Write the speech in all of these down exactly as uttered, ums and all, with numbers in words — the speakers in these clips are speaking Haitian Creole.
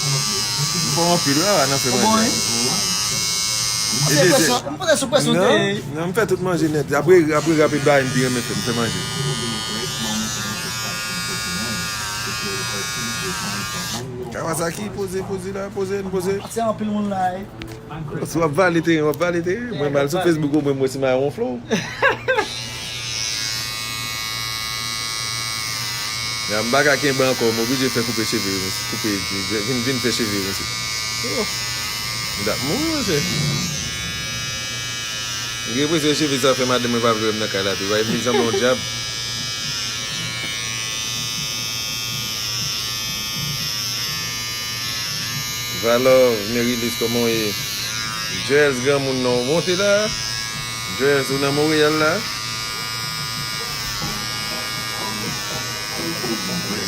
M fò anpil, wi, a, nan fè manje. Bon, wi. E se presyon, m panse sou presyon te ye. Non, non, m fè tout manje nèt. Apre, apre rap e bay, m pi renmen fè, m fè manje. Kawasaki, poze, poze la, poze, n poze. Se anpil moun la, wi. Si w ap vale teren, w ap vale teren. Mwen m al sou Facebook, ou mwen, mwen si m a wonfle w. Ya, m pa ka kenbe ankò, m oblije fè koupe cheve, koupe, vin, vin fè cheve, mesye. Oh, m t ap mouri, monchè. M gen enpresyon cheve sa fè madanm mwen pa vle wè m nan kay la tou. Wè, vin sanble yon dyab. Valò, Merilis, kòman w ye? Jèls, granmoun nan, w monte la? Jèls, ou nan Monreyal la?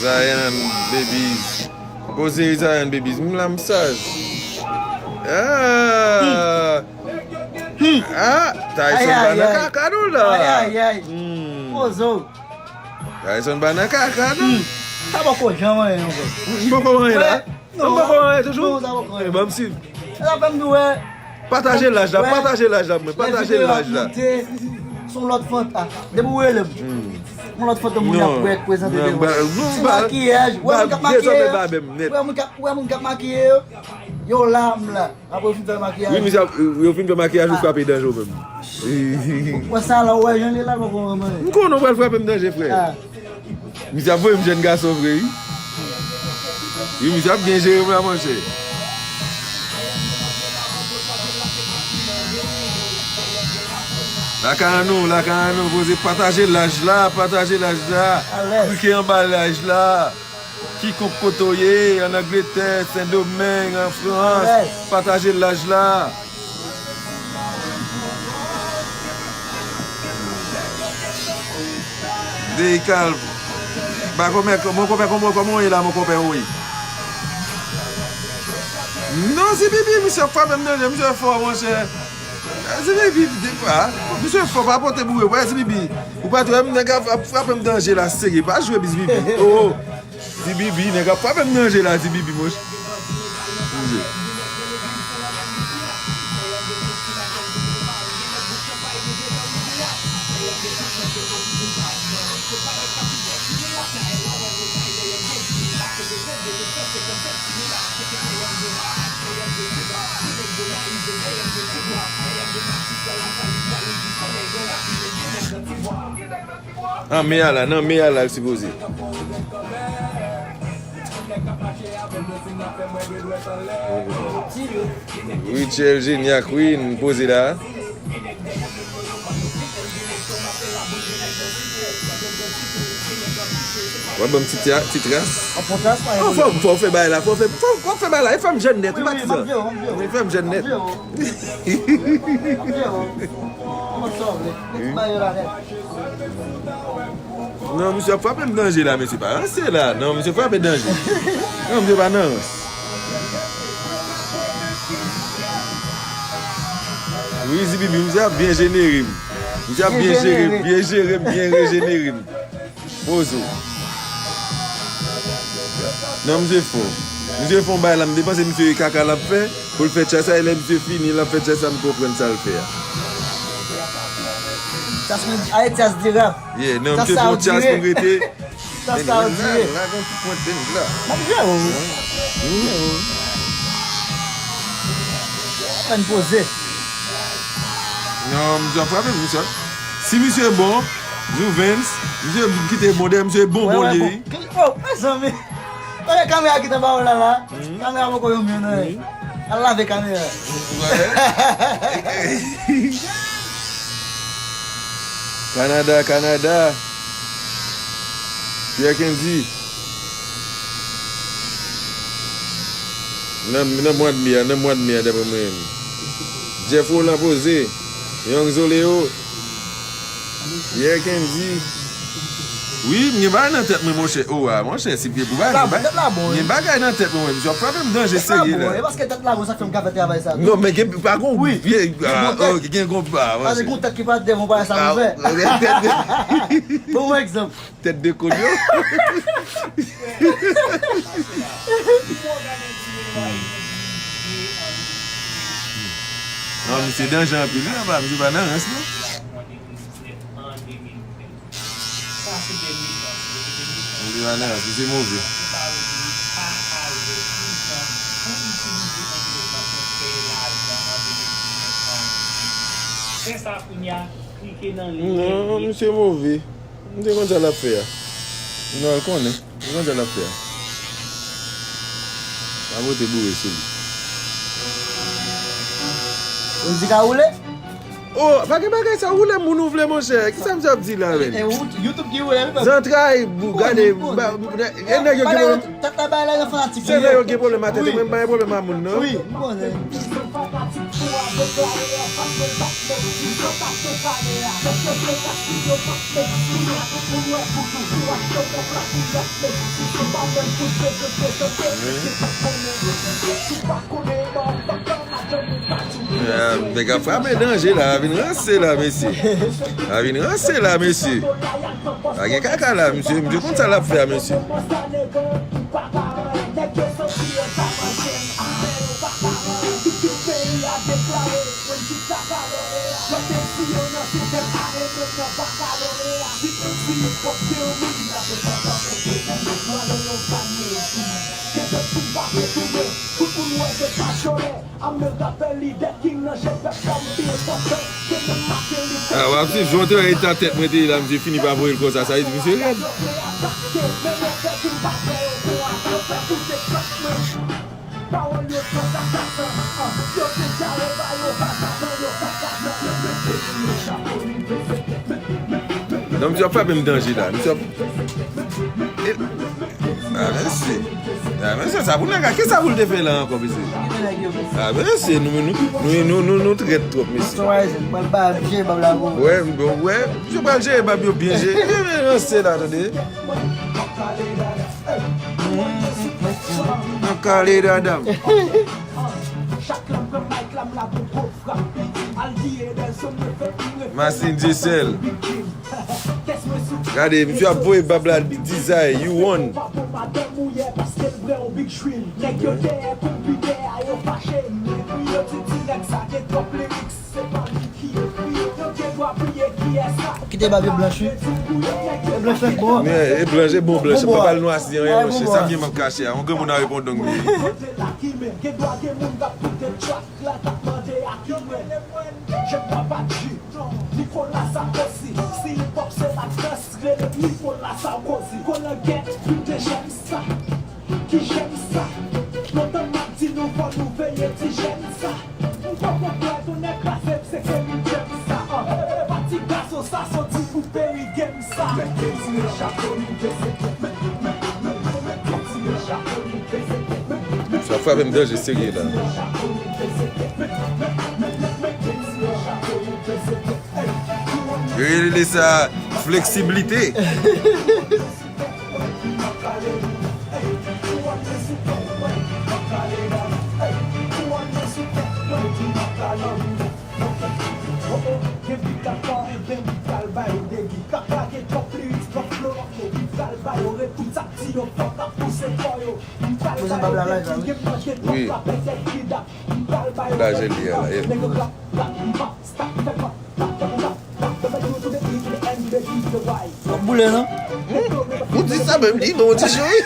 Zayan, Babies. Poze Zayan, Babies. M la, m saj. Ah! Ah! Tyson pa nan kaka nou la. Ay, ay, ay. Hmm. Poze w. Tyson pa nan kaka, non. Hmm. Sa poko janm anyen ankò. M poko anyen la. Non, m poko anyen toujou. Non, sa poko anyen. Eh, ban m swiv. E sa fè m di w, wè. Pataje laj la, pataje laj la, mwen. Pataje laj la. Se yon lòt fanta. Depi w rele m. Hmm. Yon lòt foto moun y ap wè k prezante devan. Ti makiyaj. Wè moun k ap makiye yo. Wè moun k ap, wè moun k ap makiye yo. Yo la, m la. Apre yo fin fè makiyaj. Wi, misye ap, yo fin fè makiyaj, ou frape danje ou menm. Wè sa la, ou wè jan li la, poko wè mwen. M konnen ou pral frape m danje, frè. Ah. Misye ap voye m jèn gason vre, wi. Wi, misye ap byen jere m la, monchè. Lakay an nou, lakay an nou, poze pataje laj la, pataje laj la. Alèz. Klike anba laj la. Kikonk kote w ye, ann Angletè, Sendomeng, an Frans, pataje laj la. Deyikal. Ba kòmè, mon kòmè, kòman, kòman w ye la, mon kòmè, wi? Non, Zibibi, misye ap frape m danje, misye fò, monchè. Zibibi, depa, misye fò, pa pote boure, wè, Zibibi. Ou pa t wè m, nèg ap, ap frape m danje la, serye, pa jwe, Zibibi. Oh, oh. Zibibi, nèg ap frape m nan je la, Zibibi, monchè. Monchè. An, men a la, nan men a la l sipoze. Richel Geniac, wi, n poze la. W ap ban m ti, ti tras. An, fò, fò w fè bagay la, fò w fè, fò, fò w fè bagay la. E fè m jèn nèt, wi, patizan. E fè m jèn nèt. Non, misye ap frape m danje la, mesye, pa ranse la. Non, misye frape danje. Non, misye pa nan rans. Wi, Zibibi, misye ap byen jenere m. Misye ap byen jere m, byen jere m, byen rejenere m. Poze w. Non, misye fò. Misye fè yon bagay la, m te panse misye e kaka l ap fè. Pou l fè tchas sa, e lè misye fini, l ap fè tchas sa, m konprann sa l fè a. Tchas mwen, aye tchas di rap. Yeah, non, misye fè yon tchas pou rete. Tchas sa yo dire. La, la, gen ti pwent bend la. M ap jere w. Ann poze. Non, misye ap frape, misye. Si misye bon, Jouvens, misye kite bon dèyè, misye bon, bon li ye, wi. Oh, mezanmi. Oke, kamera ki t anba w la, la. Kamera poko yon mil, non. Al lave kamera. Kanada, Kanada. Pierre Kendy. Nan, nan mwa d me a, nan mwa d me a, daprè mwen menm. Jeff Roland poze. Young Zoleo. Pierre Kendy. Wi, m gen bagay nan tèt mwen, monchè. O a, monchè, si pye pou bagay, m gen bagay nan tèt mwen, misye ap frape m danje serye la. E paske tèt la bon, sa k fè m ka fè travay sa tou. Non, men gen, pa gon vye, ah, ok, gen gon, ah, paske gon tèt ki pa devan bagay sa pou fè. Bon, egzanp. Tèt de kòn yo. Non, misye danje anpil wi anba, misye pa nan rans non. Misye pa nan rans, misye move. Non, misye move. M te konn sa l ap fè a. Non, l konnen. Ou konn sa l ap fè a. L ap vote boure sou li. Ou di ka woule? Oh, pa gen bagay sa, woule moun ou vle, monchè. Kisa misye ap di la menm? E, e, YouTube ki woule, wi, papa. Zantray, gade, e nèg yo gen pwoblèm. Tèt la bay la, yo fanatik. Se nèg yo gen pwoblèm a tèt, mwen m pa gen pwoblèm a moun, non. Wi, m konnen. Nèg ap frape danje la, vin ranse la, mesye. A vin ranse la, mesye. Pa gen kaka la, misye, misye konn sa l ap fè a, mesye. Ah, w ap swiv jan w te wè eta tèt mwen te ye la, misye fini pa voye l konsa, sa vle di misye rèd. Non, misye ap frape m danje la. Misye ap. E, ah, mesye. Ah, mesye, sa pou nèg la. Kisa pou l te fè la ankò, mesye? Ah, mesye, nou, nou, nou, nou, nou, nou trèt twòp, mesye. Wè, bon, wè. Misye pral jere bab yo byen jere. Byen ranse la, tande. Nan kale dada. Masin Diesel. Gade, misye ap voye bab la dizay, you won. Kite bab yo blanch, wi. Yo blanch nèt bon. Men, e blanch, e bon blanch. M pa pral nwasi anyen, monchè. Sa m gen m ap kache a. Yon granmoun a reponn dong li. Nicolas Sarkozy, si hip hop se la dans, rele Nicolas Sarkozy. Kolangèt, vin de jèm sa. Ki jèm sa? Lontan m ap di nou fò nou veye ti jèm sa. M poko kwè tonnè kraze m se Kenny James sa. Ah, e pa ti gason sa, se yon ti group Perry Games sa. Sa frape m danje serye la. Yo rele sa fleksiblite. Wi. Lajè li a la, yeah. W ap boule, non? Ou di sa menm, li bon ti cho, wi.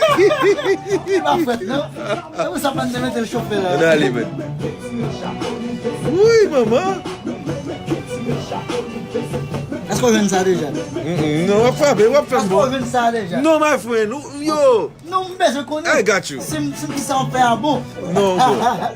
Li pa frèt, non? Se pou sa m pa t mete l chofe la. Ann ale, men. Wi, manman. Èske w jwenn sa deja? Mm, mm, non, w ap frape, w ap fè m bon. Èske w jwenn sa deja? Non, my friend, ou, yo. Non, m bezwen konnen. I got you. Si m, si m di sa w fè a bon. Non, ankò.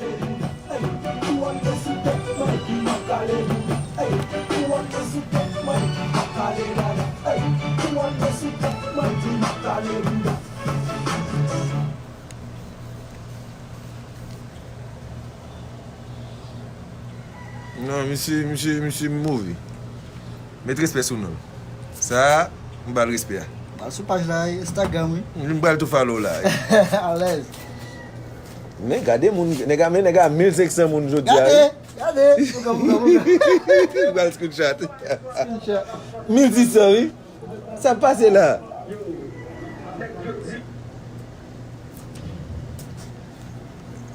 Non, misye, misye, misye move. Met respè sou non. Sa, m ba l respè a. Al sou paj la, Instagram, wi. M ba l tou follow la. Alèz. Men gade moun, nèg a, men nèg a mil senk san moun jodi a, wi. Gade, gade, bouga, bouga, bouga. M ba l screenshot. Screenshot. Mil dis san, wi. Sa k pase la?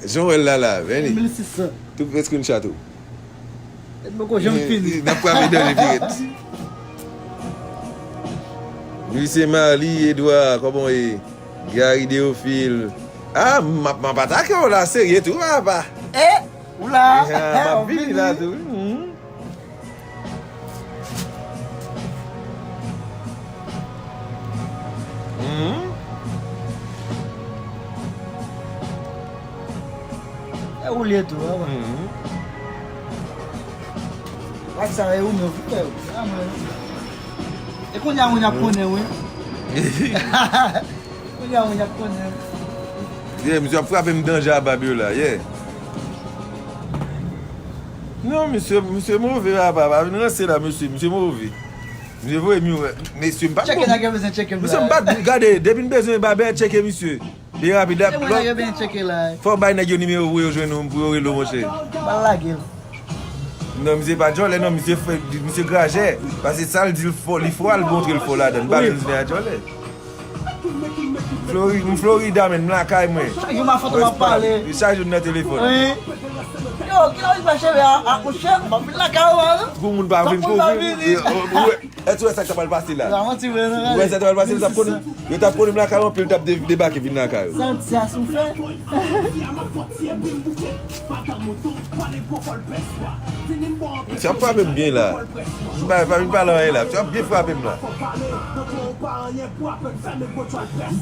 Jan w wè l la la, vini. Mil sis san. Tout fè screenshot ou. E poko janm fini. N ap frape dènye piret. Lucie Marly, Edouard, kòman w ye? Gary Deophile. Ah, m ap, m ap atake w la, serye tou, papa. E, ou la. Ah, m ap vini la tou, wi. Mhm. Mhm. E ou li ye tou, wi. Mhm. Wè sa, e ou menm, ou fè, a mwen. E kounye a, moun ap konnen, wi. Kounye a, moun ap konnen. Yeah, misye ap frape m danje a bab yo la, yeah. Non, misye, misye move, papa, pa vin ranse la, misye, misye move. Misye voye m yon, mesye, m pa t tcheke bon. Nèg yo bezwen tcheke m misye, la. M pa t gade, depi n bezwen babè, tcheke misye. Li rapid la. E mwen nèg yo byen tcheke la. Fò w bay nèg yo nimewo pou yo jwenn ou, pou yo rele w, monchè. Ba l lage l. Non, misye pa djòlè, non, misye fè, misye grajè. Paske sa l di l fò, li fò, al montre l fò ladan l. M pa menm di nèg a djòlè. Flori-, m Florida, men, m lakay mwen. Chak jou m a foto m ap pale. Chak jou m nan telefòn. Wi. Yo, kilè w vin fè cheve a, a, monchè, m ap vin lakay ou, a. Pou moun pa vin, pou moun pa vin. Èske w wè sa k ta pral pase la? Ou wè sa k ta pral pase, yo t ap konnen, yo t ap konnen m lakay anpil, yo t ap de-, debake vin lakay yo. Sa, sa sou fè. Misye ap frape m byen la. M pa, pa vin pale anyen la. Misye ap byen frape m la.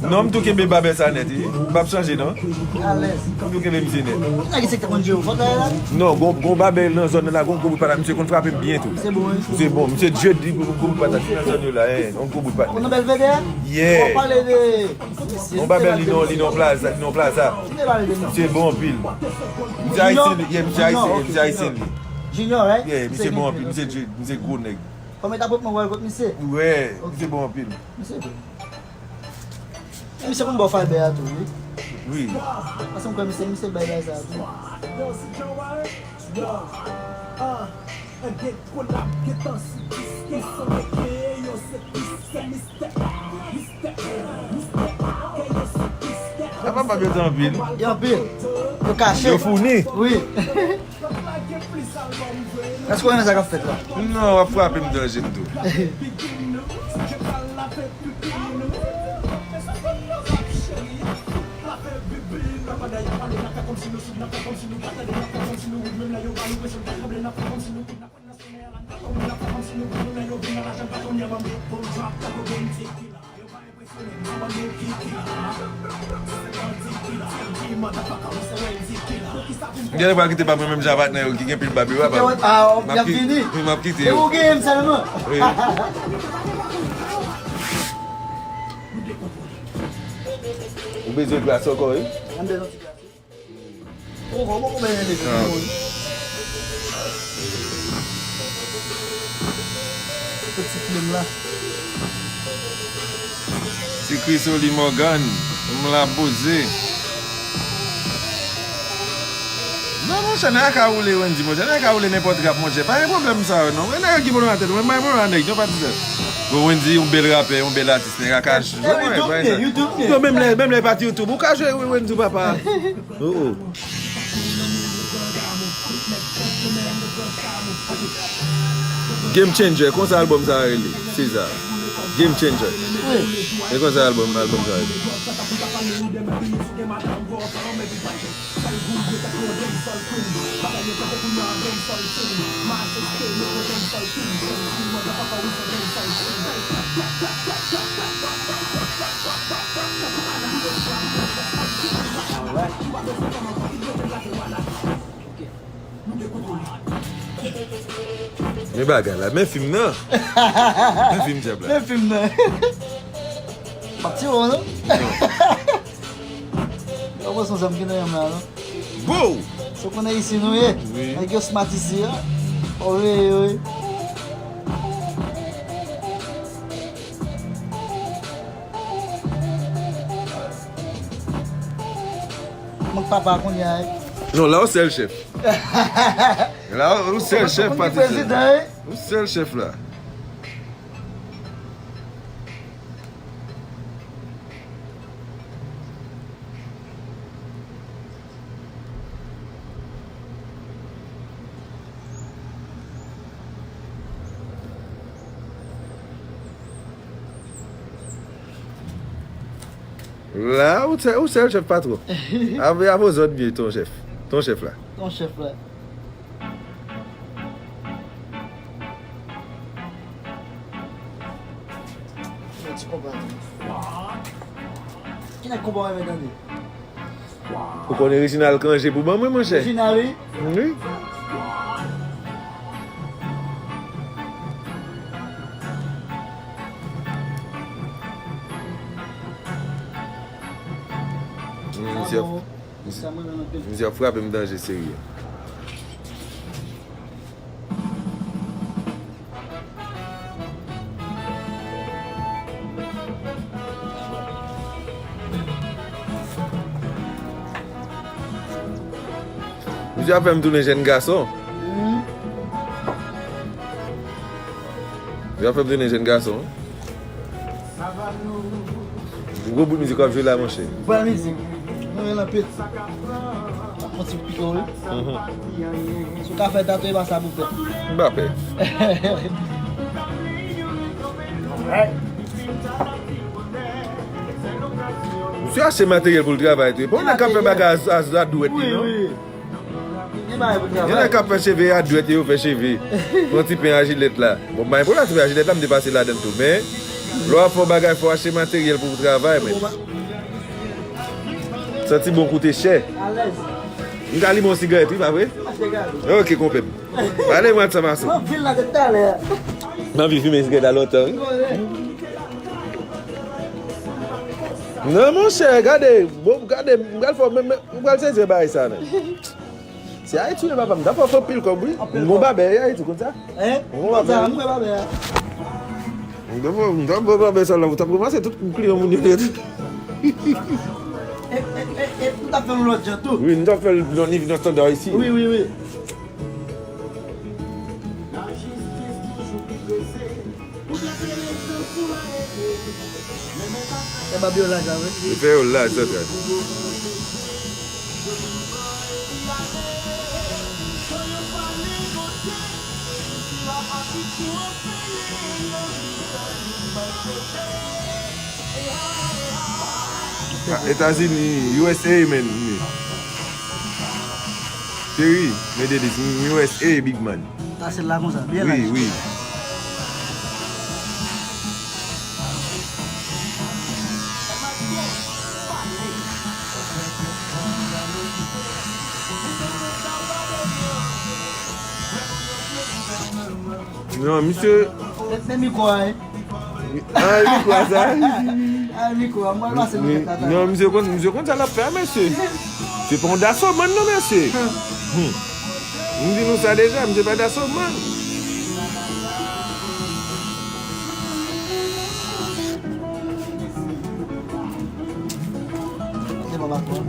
Non, m tou kenbe babè sa nèt, wi. M p ap chanje, non. Alèz. M tou kenbe misye nèt. Nèg se ki te konn jwe ou fòt la, la? Non, gon, gon babè nan zòn nan la, gon gwo bout patat, misye konn frape m byen tou. Se bon, wi. Se bon, misye djed li gwo bout patat nan zòn yo la, hein, yon gwo bout patat. Ou nan bèl vede a? Yeah. Ou pale de... Yon babè li nan, li nan plaza, li nan plaza. Ou te pale de misye. Misye bon anpil. Misye ayisyen li, yeah, misye ayisyen, misye ayisyen li. Junior, right? Yeah, misye bon anpil, misye djed, misye gwo nèg. Kòman ta pot mwen wè l kot misye? Yeah, misye bon anpil. Misye bon. E misye konn ba w fayba a tou, wi. Wi. Paske m kwè misye, misye bay bagay sa a tou. Sa pa pa bèt anpil. Yo anpil. Yo kache. Yo founi. Wi. Èske w renmen sa k ap fèt la? Non, w ap frape m danje m tou. M genlè pral kite bab mwen menm jan a patnè yo ki gen pil bab yo, papa. Ah, m ap ki-, wi, m ap kite yo. E ou genyen m sèlman. Wi. Ou bezwen glas ankò, wi? M bezwen ti glas. Ou poko, ou poko byen rele tou moun. Tout ti plim la. Ti Krisoli Morgan, m la poze. Non, monchè, nèg la ka woule Wendy, monchè, nèg la ka woule nenpòt rap, monchè. Pa gen pwoblèm sa yo, non. E nèg yo ki pwoblèm nan tèt, mwen, mwen pa gen pwoblèm ak nèg, non, pa di sa. Bon, Wendy, yon bèl rapè, yon bèl atis, nèg la ka jwe, mwen, pa gen sa. Non, menm lè, menm lè pa t YouTube, ou ka jwe Wendy, papa. Oh, oh. Game Changer, konsa album sa a rele, Cesar. Game Changer. Wi. E konsa album, album sa a rele. Men bagay la, men fim nan. Men fim dyab la. Men fim nan. Pati ou, non? Yo, mwen sonje m gen nan yanm la, non? Bo! Se konnen isi nou ye. Wi. Nèg yo smart isi a. Wi, wi. Mank papa kounye a, wi. Non, la ou sèl chèf. La ou sèl chèf, Patricia. Prezidan, wi. Ou sèl chèf la. La, ou sè, ou sèl chèf patwon. Ave, ave zòd byen, ton chèf. Ton chèf la. Ton chèf la. Yon ti konpa. Ki nèg konpa w renmen tande? Ou konnen Reginald Cangé pou ban mwen, monchè. Reginald, wi. Wi. Misye ap, misye, misye ap frape m danje serye. Misye ap fè m tounen jèn gason. Misye ap fè m tounen jèn gason. Gwo bout mizik w ap jwe la, monchè. Bèl mizik. Mwen renmen anpil. Sa fon ti pike w, wi. Mhm. Si w ka fè tatou, e pa sa pou fè. M pa pè. Misye achte materyèl pou l travay tou. E pa yon nèg k ap fè bagay a, a, a dwèt li, non? Wi, wi. Gen nèg k ap fè cheve a dwèt e yo fè cheve. Pran ti pen a jilèt la. Bon, m pa gen pwoblèm ak ti pen a jilèt la, m te pase ladan l tou. Men, lè w ap fè yon bagay, fò w achte materyèl pou w travay, men. Santi bon koute chè. M ka limen yon sigarèt, wi, pa vre? Ok, konpè m. Ale, mwen, sa pase. M anvi fimen sigarèt la lontan, wi. Non, monchè, gade, bon, gade, m pral fè, men, men, m pral sezi bagay sa, men. Se Ayiti, wi, papa, m ta fè, fè pil kòb, wi. M gon babè, e Ayiti, konn sa? Hein? M gon babè, wi. M gon babè. M ta fè, m ta fè babè sa la, ou t ap ranmase tout kliyan moun yo. E, e, e, e, m ta fè l yon lòt jan tou. Wi, m ta fè l nan nivo nan estanda isi. Wi, wi, wi. E bab yo laj la, wi. Li fè yo laj, santral. Ah, Etazini, U S A, man. Cheri, mete dis, U S A, big man. Pase l la konsa, byen laj. Wi, wi. Non, misye. Men, men mikwo a, wi. Ah, mikwo a sa. Ah, mikwo a, mwen pase nan tèt la. Non, misye konn, misye konn sa l ap fè a, mesye. Se pa yon dasoman, non, mesye. Hmm. M di nou sa deja, misye pa dasoman. Se pa patwon.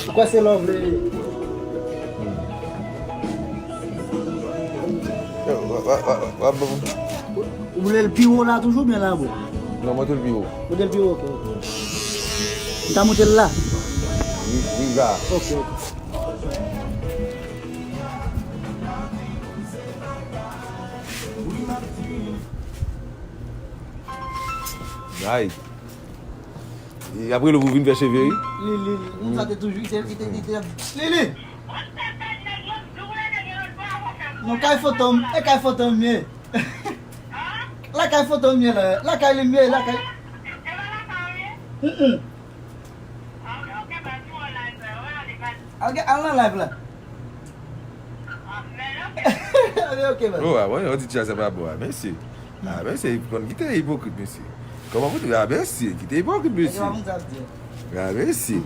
Ou kwè se love li ye? Yo, w ap, w ap, w ap, w ap ban m. Ou vle l pi wo la toujou oubyen la bò? Non, monte l pi wo. Monte l pi wo, ok, ok. M ta monte l la? Wi, wi, la. Ok, ok. Ay. E apre l ou vin fè cheve, wi. Li, li, li. Moun sa te toujou, li te, li te, li te, li, li. Non, kay fantom, e kay fantom ye. Lakay fantom ye la, lakay li m ye, lakay. Mm, mm. Al, al nan live la. Ok, ok, baz. Oh, ah, bon, yo di tcha se pa bon, ah, mesye. Ah, mesye, konn kite ipokrit, mesye. Kòman pou di, ah, mesye, kite ipokrit, mesye. Ah, mesye.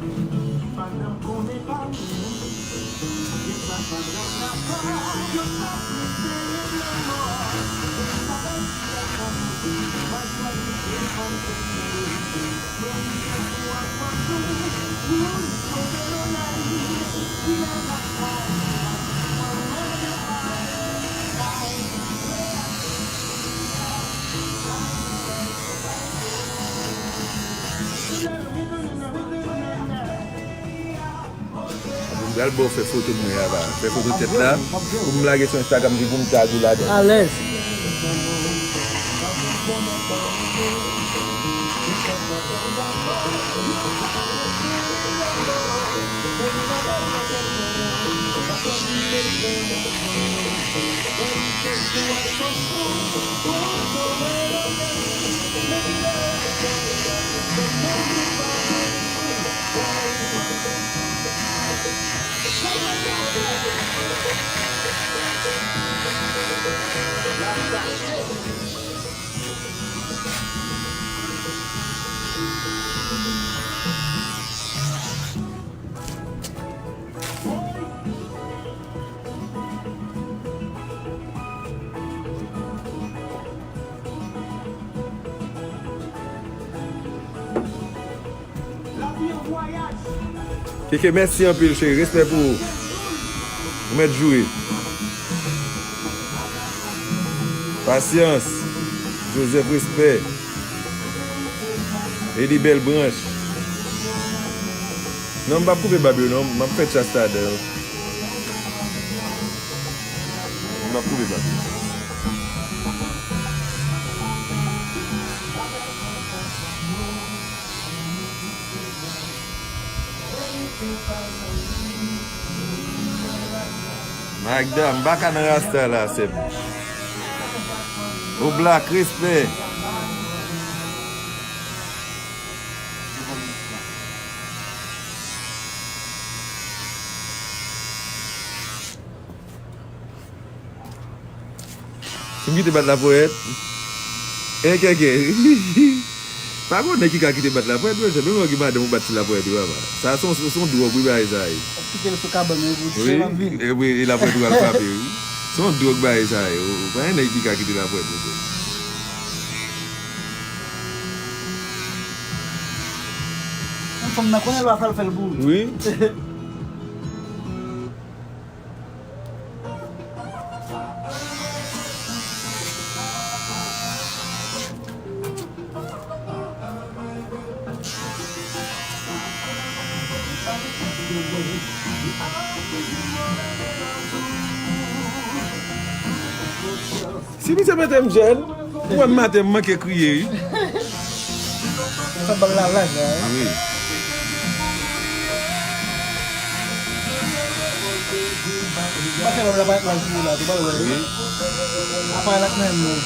Pral ba w fè foto m mwen ava. Fè foto tèt la. Pou m lage sou Instagram, epi pou m tag ou ladan. Alèz. Keke, mèsi anpil, cheri. Respè pou ou. Ou mèt joure. Pasyans. Joseph, respè. Eli Bèlbranch. Non, m p ap koupe bab yo, non. M ap fè tchas ladan yo. M ap koupe bab yo. Magda, m pa ka nan rasta la, sè m. Oblak, respè. Si m kite bat laponyèt, enkeke. Pa gen nèg ki ka kite bat laponyèt, monchè. Menm lè w gen madanm ou bat ti laponyèt ou, papa. Sa se yon, se yon dwòg, wi, bagay sa ye. Kite l sou kabann, wi, pou l ap vini. Wi, e, wi, e laponyèt ou pral frape, wi. Se yon dwòg, bagay sa ye. Ou, ou pa gen nèg ki ka kite laponyèt, monchè. Yon fanm nan konnen l va fè l, fè l pou ou. Wi. Si misye mete m jèn, ou wè m maten m manke kriye, wi. Sa bal la laj la, wi. Pase bal la pa laj pou ou la, tou bal wè. Wi. Apa la nan men.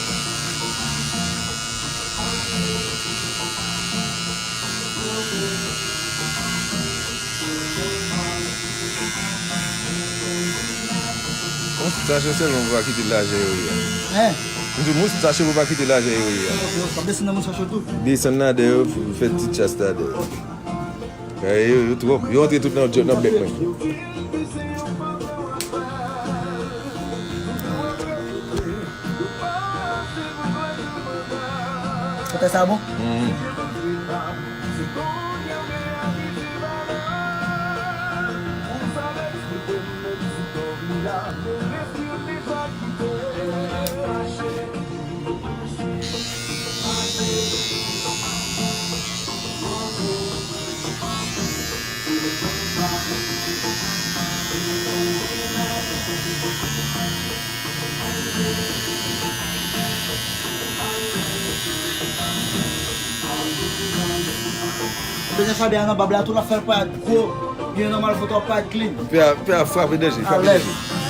Moustache sèlman pou pa kite lajè yo ye a. Hein? M di moustache pou pa kite lajè yo ye a. Ok, ok. W ap desann nan moustache yo tou? Desann ladan yo, fè ti tchas ladan. Yo, yo twòp. Yo antre tout nan, nan bèk mwen. Ou fè sa bon? Mhm. Bezwen fè byen nan bab la tou, l ap fè l parèt gwo. Byen nòmal, foto ap parèt clean. Pè a, pè a frape danje, frape danje. Alèz.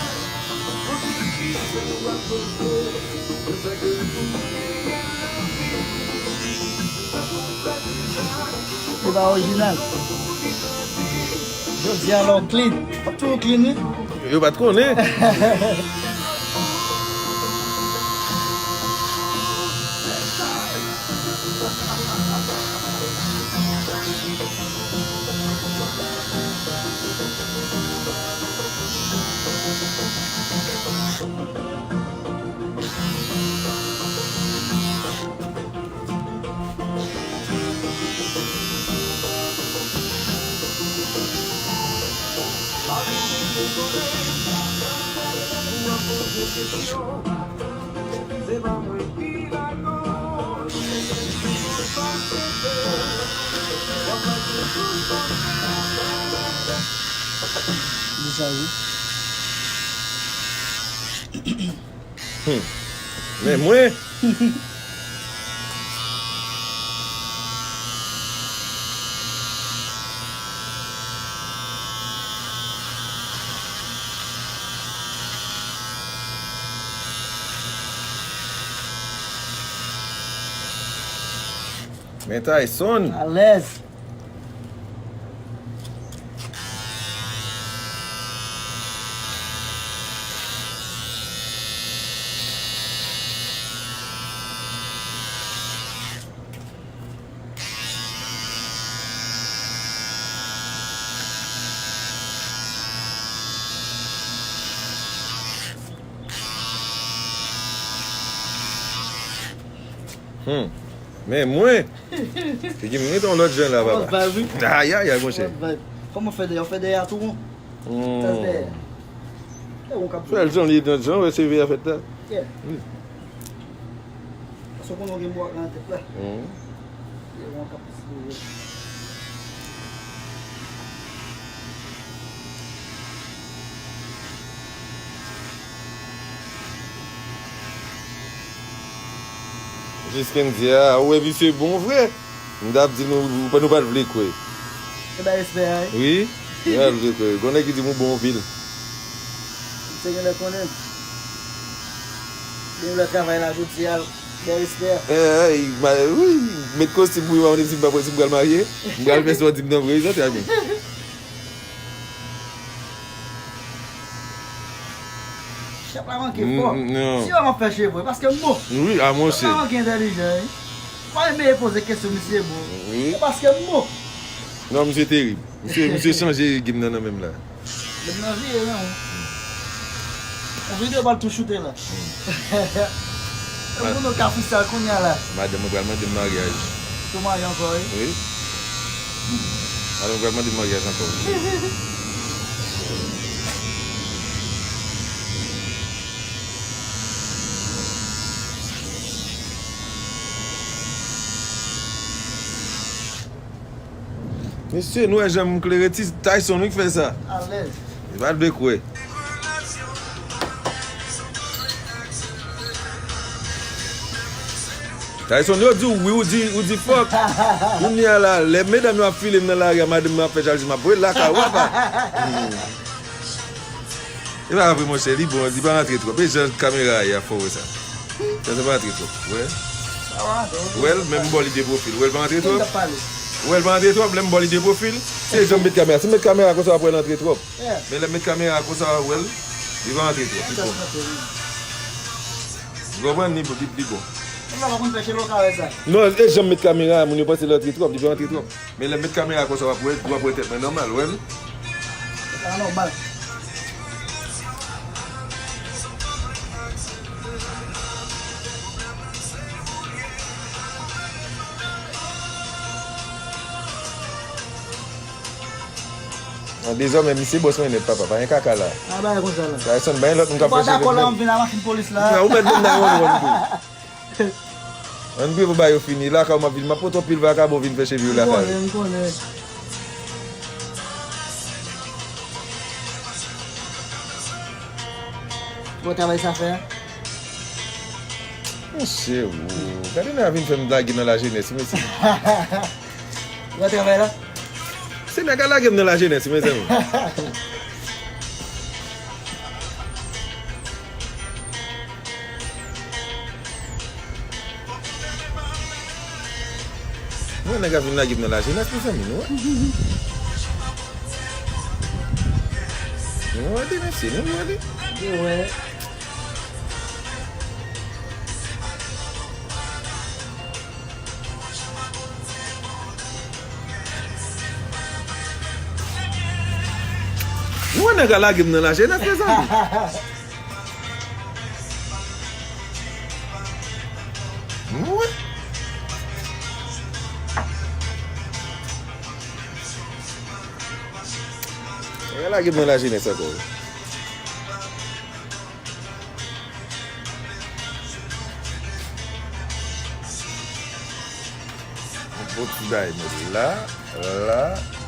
Se pa orijinal. Jodi a la w clean. W ap toujou clean, wi. Yo pa t konnen. Sa wi. Hmm. Men mwen. Men Tyson. Alèz. Hmm. Men mwen, figi m ret yon lòt jan la, papa. Ayayay, monchè. Kòman fè dèyè? Fè dèyè a tou won. Hmm. Fè l jan li ye nan jan, wè se vè a fèt la. Wi. Paske w konnen w gen bwa nan tèt la. Hmm. Lè w kap esplore. Jis Kendy a, ou wè misye bon vre. M t ap di nou, nou pa t vle kwè. E bay respè a, wi. Wi, nou pa t vle kwè. Gon nèg ki di m ou bon anpil. Misye genlè konnen. Genlè travay la jodi a. Bèl respè. Eh, eh, ma-, wi, met kostim pou yo, pa konn si m pa, si m pral marye. M pral fè sa w di m nan vre, wi, sa trè byen. Chèf la manke fò. Si yo ap fè cheve, paske m bon. Wi, a monchè. Chèf la manke entèlijan, wi. Pa renmen poze kesyon, misye bon. Wi. Se paske m bon. Non, misye terib. Misye, misye chanje game nan, nan menm la. Menm nan vire, non. Yon videyo bal tou choute la. Mwen konnen w ka freestyle kounye a la. Madanm mwen pral mande m maryaj. Tou marye ankò, wi? Wi. Madanm mwen pral mande m maryaj ankò. Mesye, nou wè jan m klere, ti Tyson wi k fè sa. Alèz. Li pa t vle kwè. Tyson, yo di w wi, ou di, ou di fòk. Kounye a la, lè medam yo ap file m nan lari a, madanm mwen ap fè jalouzi, m ap voye l lakay ou, apa. E pa vre, monchè, li bon, li pa rantre twòp. E jan kamera a ye a fè w wè sa. Sa, sa pa rantre twòp. Wè? Wè l, menm bò li de pwofil. Wè l pa rantre twòp? Wè l pa rantre twòp, lè m bò li de pwofil. Se jan m met kamera. Si m met kamera konsa, w ap wè l rantre twòp. Men lè m met kamera konsa, w ap wè l, li pa rantre twòp. Li bon. Ou konprann? Li, li, li bon. Non, e jan m met kamera a, moun yo panse l rantre twòp, li pa rantre twòp. Men lè m met kamera konsa, w ap wè, w ap wè tèt mwen nòmal, w wè l? Sa nòmal. An dezòmè, misye bòs mwen nèt, papa. Pa gen kaka la. Pa bay konsa la. Tyson, pa gen lòt moun k ap fè cheve m. Ou pa dakò la, m vin a machin polis la. Ou mèt vin nan yon wonn tou. Ann priye pou bagay yo fini. Lakay ou m ap vin. M ap pote yon pil vakabon vin fè cheve yo lakay. M konnen, m konnen. Bon travay sa fè a. Mesye, ou. Gade nèg a vin fè m lage nan lajenès, mesye. Bon travay la. Se nèg a lage m nan lajenès, mezanmi. Mwen nèg a vin lage m nan lajenès, mezanmi, nou wè. Nou wè de mesye, nou wè de. Yo wè. Nou wè nèg a lage m nan lajenès, mezanmi. Nou wè. Nèg a lage m nan lajenès ankò. Yon bon ti bagay mwen la, la.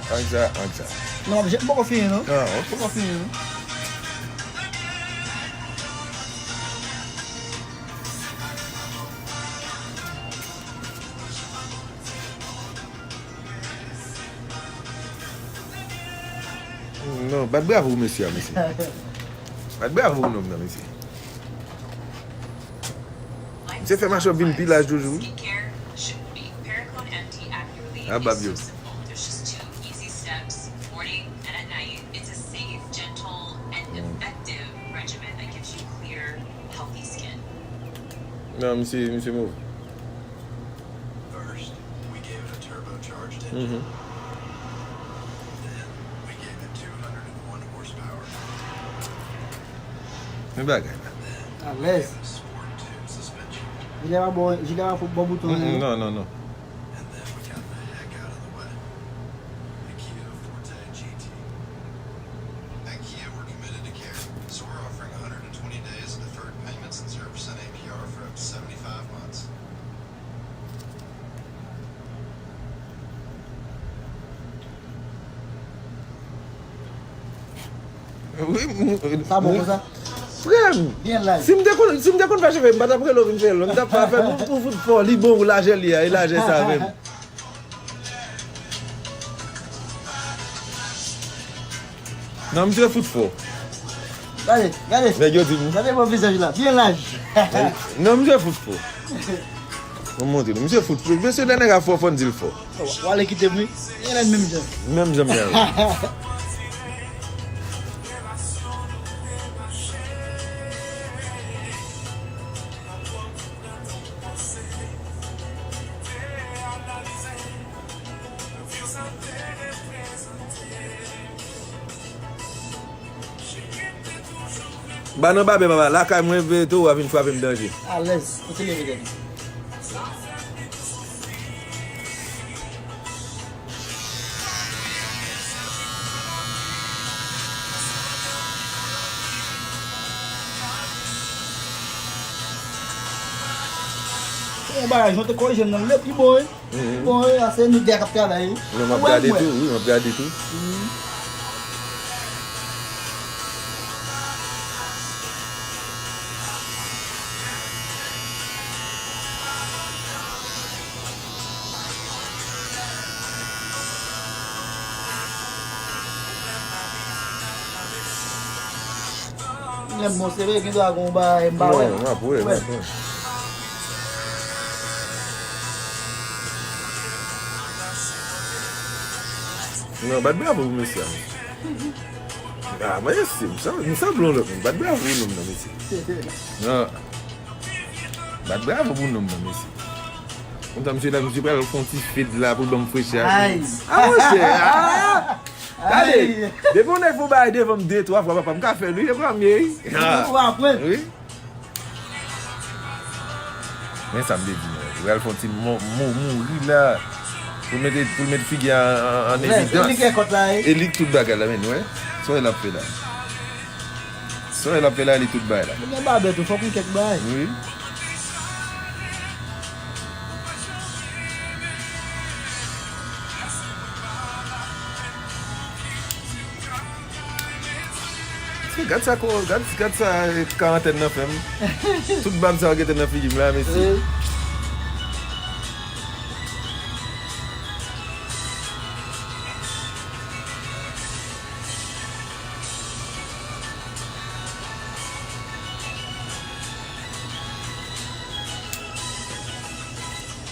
Ann sa, ann sa. Non, m poko fini, non. Non, ok. M poko fini, non. Non, bat bravo pou mesye a, mesye. Bat bravo pou nonm nan, mesye. Misye fè machòp vin pi laj toujou. A bab yo. Non, misye, misye move. Men bagay la. Alèz. Jilè pa bon, jilè pa bon bouton. Non, non, non. Wi, m- Sa bon konsa? Frè m, si m te konn, si m te konn fè cheve, m pa t ap rele w vin fè l. M t ap pa fè l pou, pou fout fò. Li bon pou lajè li a, e lajè sa menm. Non, misye fout fò. Gade, gade. Nèg yo di m. Gade bon vizaj la, byen laj. Non, misye fout fò. Mwen montre nou. Misye fout fò. Mesye, lè nèg a fò, fò n di l fò. W ale kite m, wi. Gen lè menm jan. Menm jan m gen. Ba nan babè papa, lakay mwen veye towo a vin frape m danje. Alèz, kote leve tèt ou? Yon bagay, jan te korije m nan, li pi bon, wi. Bon, wi, ase nou de k ap travay, wi. Non, m ap gade tou, wi, m ap gade tou. Lè m bon, se vre, gen dwa gen yon bagay m pa wè. Non, m ap wè, m ap wè. Non, bat bravo pou mesye a. Ah, mwen se, m san-, m sanble yon lòt moun. Bat bravo pou nonm nan, mesye. Non. Bat bravo pou nonm nan, mesye. Kontan misye la, misye pral fè yon ti fed la pou l ban m frechè. Ay. Ah, monchè, ah! Gade, depi yon nèg fè yon bagay devan m de, twa fwa, papa, m ka fè l, wi, e pa m ye, wi. Ah. Ou aprann. Wi. Men sa m te di, non. Ou pral fè yon ti mo-, mo-, mouri la. Pou l mete, pou l mete figi a an, an, an evidans. E li k tout bagay la, men, wè. Sa w wè l ap fè la. Sa w wè l ap fè la, li tout bagay la. Li gen babè tou, fòk yon kèk bagay. Wi. Gad sa ko-, gad, gad sa, eh, karantèn nan fè m. Tout bab sa yo gentan nan figi m la, mesye. Wi.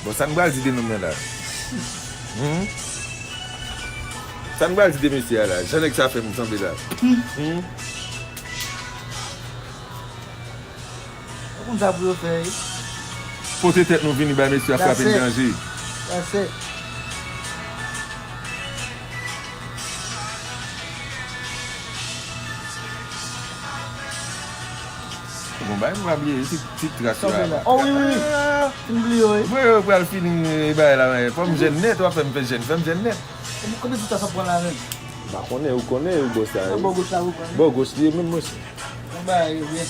Bon, sa n pral di de nonm nan la? Hmm? Sa n pral di de mesye a la? Jan nèg sa fè m sanble la. Hmm? Ou konn sa pou yo fè, wi. Pote tèt nou vini bay mesye a frape n danje. That's it. Bon, bay m pa bliye, ti, ti tras yo la. Oh, wi, wi, wi. Ah. M bliye, wi. Mwen, yo pral fini, eh, bagay la, men fò m jèn nèt, w ap fè m fè jèn, fè m jèn nèt. Kote ti tras ap pran la, menm? M pa konnen, ou konnen, ou bò sa, wi. Bò goch la, ou konnen. Bò goch li ye, menm mwen se. Bon, bagay yo byen.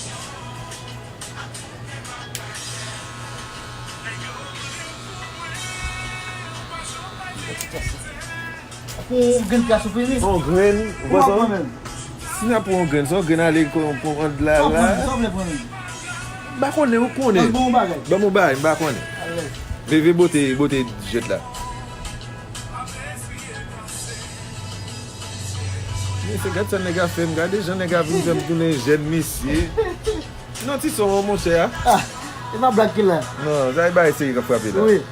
Pou yon grenn plas ou fini. Yon grenn, ou pran sa? Si n ap pran yon grenn, se yon grenn ale kon pran la la. M pa konnen, ou konnen. Ban m yon bagay. Ban m yon bagay, m pa konnen. Leve bote, bote jwèt la. Mesye, gad sa nèg a fè m. Gade jan nèg a vin fè m tounen jèn, mesye. Non, ti son, monchè. Ah, e pa blag ki la. Non, sa e bagay serye k ap frape la. Wi.